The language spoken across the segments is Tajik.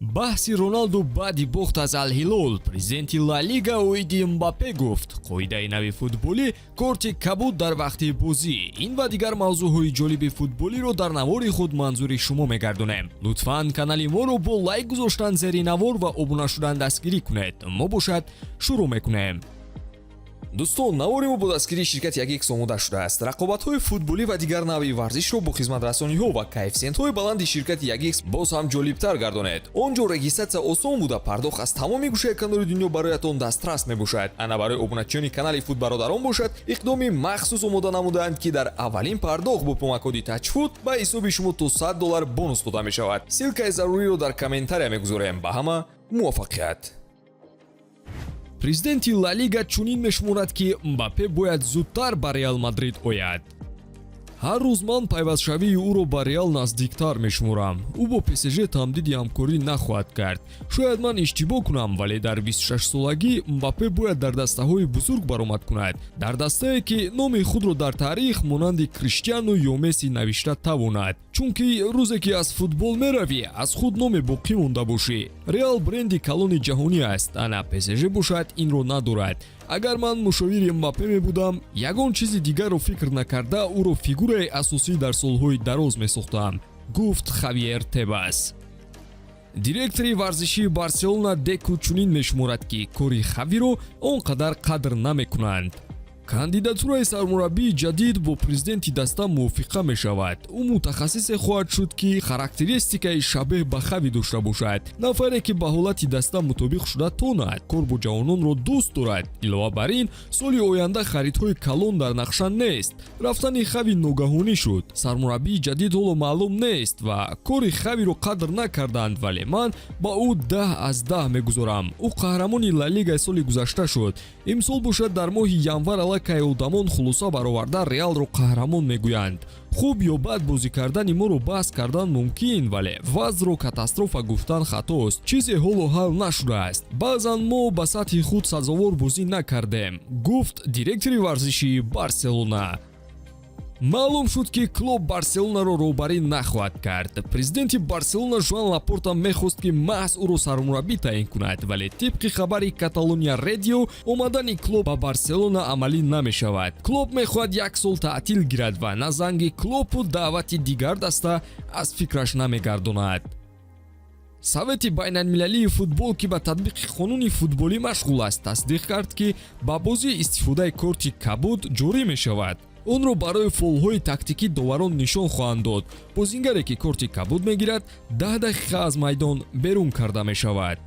Баҳси Роналду баъди бохт аз Алҳилол, президенти Ла Лига оиди Мбаппе гуфт, қоидаи нави футболӣ, корти кабуд дар вақти бозӣ, ин ва дигар мавзӯъҳои ҷолиби футболиро дар навори худ манзури шумо мегардонем. Лутфан канали моро бо лайк гузоштан зери навор ва обуна шудан дастгирӣ кунед. Мо бошад, шурӯъ мекунем. Дӯстон, навори мо бо дастгирии ширкати 1X омода шудааст. Рақобатҳои футболӣ ва дигар навъи варзишро бо хизматрасониҳо ва коэффисиентҳои баланди ширкати 1X боз ҳам ҷолибтар гардонед. Он ҷо регистратсия осон буда, пардохт аз тамоми гӯшаи канори дунё бароятон дастрас мебошад. Ана, барои обуначиёни канали Футбародарон бошад, иқдоми махсус омода намудаанд, ки дар аввалин пардохт бо промокоди ТАЧФУТ ба ҳисоби шумо то 100 доллар бонус дода мешавад. Ссылкаи заруриро дар комментария мегузорем. Ба ҳама муваффақият! Президенти Ла Лига чунин мешуморад, ки Мбаппе бояд зудтар ба Реал Мадрид ояд. Ҳар рӯз ман пайвастшавии ӯро ба Реал наздиктар мешуморам. Ӯ бо ПСЖ тамдиди ҳамкорӣ нахоҳад кард. Шояд ман иштибоҳ кунам, вале дар 26-солагӣ Мбаппе бояд дар дастаҳои бузург баромад кунад, дар дастае, ки номи худро дар таърих монанди Криштиану ё Месси навишта тавонад, чунки рӯзе ки аз футбол меравӣ, аз худ номе боқӣ монда бошӣ. Реал бренди калони ҷаҳонӣ аст, ана ПСЖ бошад, инро надорад. Агар ман мушовири Мбаппе мебудам, ягон чизи дигарро фикр накарда, ӯро фигураи асосӣ дар солҳои дароз месохтам, гуфт Хавьер Тебас. Директори варзишии Барселона Деку чунин мешуморад, ки кори Хавиро он қадар қадр намекунанд. Кандидатураи сармураббии ҷадид бо президенти даста мувофиқа мешавад. Ӯ мутахассисе хоҳад шуд, ки характеристикаи шабеҳ ба Хави дошта бошад, нафаре, ки ба ҳолати даста мутобиқ шуда тонад, кор бо ҷавононро дӯст дорад. Илова бар ин, соли оянда харидҳои калон дар нақша нест. Рафтани Хави ногаҳонӣ шуд. Сармураббии ҷадид ҳоло маълум нест ва кори Хавиро қадр накарданд, вале ман ба ӯ 10 аз 10 мегузорам. Ӯ қаҳрамони Ла Лигаи соли гузашта шуд. Имсол бошад, дар моҳи январ аллакай одамон хулоса бароварда, Реалро қаҳрамон мегӯянд. Хуб ё бад бозӣ кардани моро баҳс кардан мумкин, вале вазъро катастрофа гуфтан хатост. Чизе ҳоло ҳал нашудааст. Баъзан мо ба сатҳи худ сазовор бозӣ накардем, гуфт директори варзишии Барселона. Маълум шуд, ки Клоп Барселонаро роҳбарӣ нахоҳад кард. Президенти Барселона Жуан Лапорта мехост, ки маҳз ӯро сармураббӣ таъин кунад, вале тибқи хабари Каталония Радио, омадани Клоп ба Барселона амалӣ намешавад. Клоп мехоҳад як сол таътил гирад ва на занги Клопу даъвати дигар даста аз фикраш намегардонад. Совети байналмилалии футбол, ки ба татбиқи қонуни футболӣ машғул аст, тасдиқ кард, ки ба бозӣ истифодаи корти кабуд ҷорӣ мешавад. Онро барои фолҳои тактикӣ доварон нишон хоҳанд дод. Бозингаре, ки корти кабуд мегирад, 10 дақиқа аз майдон берун карда мешавад.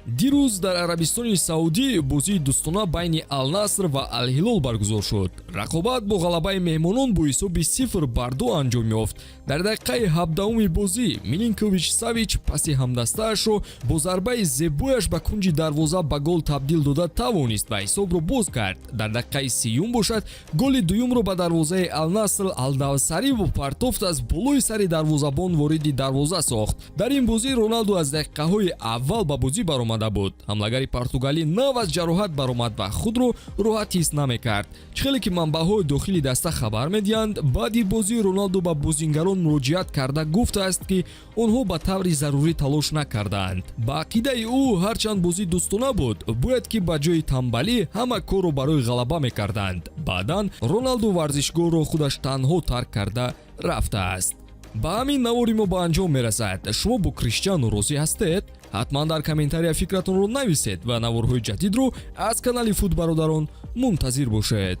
Дирӯз дар Арабистони Саудӣ бозии дӯстона байни Алнаср ва Алҳилол баргузор шуд. Рақобат бо ғалабаи меҳмонон бо ҳисоби 0 бар 2 анҷом ёфт. Дар дақиқаи 17-уми бозӣ Милинкович Савич паси ҳамдастаашро бо зарбаи зебояш ба кунҷи дарвоза ба гол табдил дода тавонист ва ҳисобро боз кард. Дар дақиқаи 30-юм бошад, голи дуюмро ба дарвозаи Алнаср Алдавсарӣ бо партофт аз болои сари дарвозабон вориди дарвоза сохт. Дар ин бозӣ Роналду аз дақиқаҳои аввал ба бозӣ баромада буд. Ҳамлагари португалӣ нав аз ҷароҳат баромад ва худро роҳат ҳис намекард. Чӣ хеле ки манбаъҳои дохили даста хабар медиҳанд, баъди бозӣ Роналду ба бозингарон муроҷиат карда гуфтааст, ки онҳо ба таври зарурӣ талош накардаанд. Ба ақидаи ӯ, ҳарчанд бозӣ дӯстона буд, бояд ки ба ҷои тамбалӣ ҳама корро барои ғалаба мекарданд. Баъдан Роналду варзишгоҳро худаш танҳо тарк карда рафтааст. Ба ҳамин навори мо ба анҷом мерасад. Шумо бо Криштиану розӣ ҳастед? Ҳатман дар комментария фикратонро нависед ва наворҳои ҷадидро аз канали Футбародарон мунтазир бошед.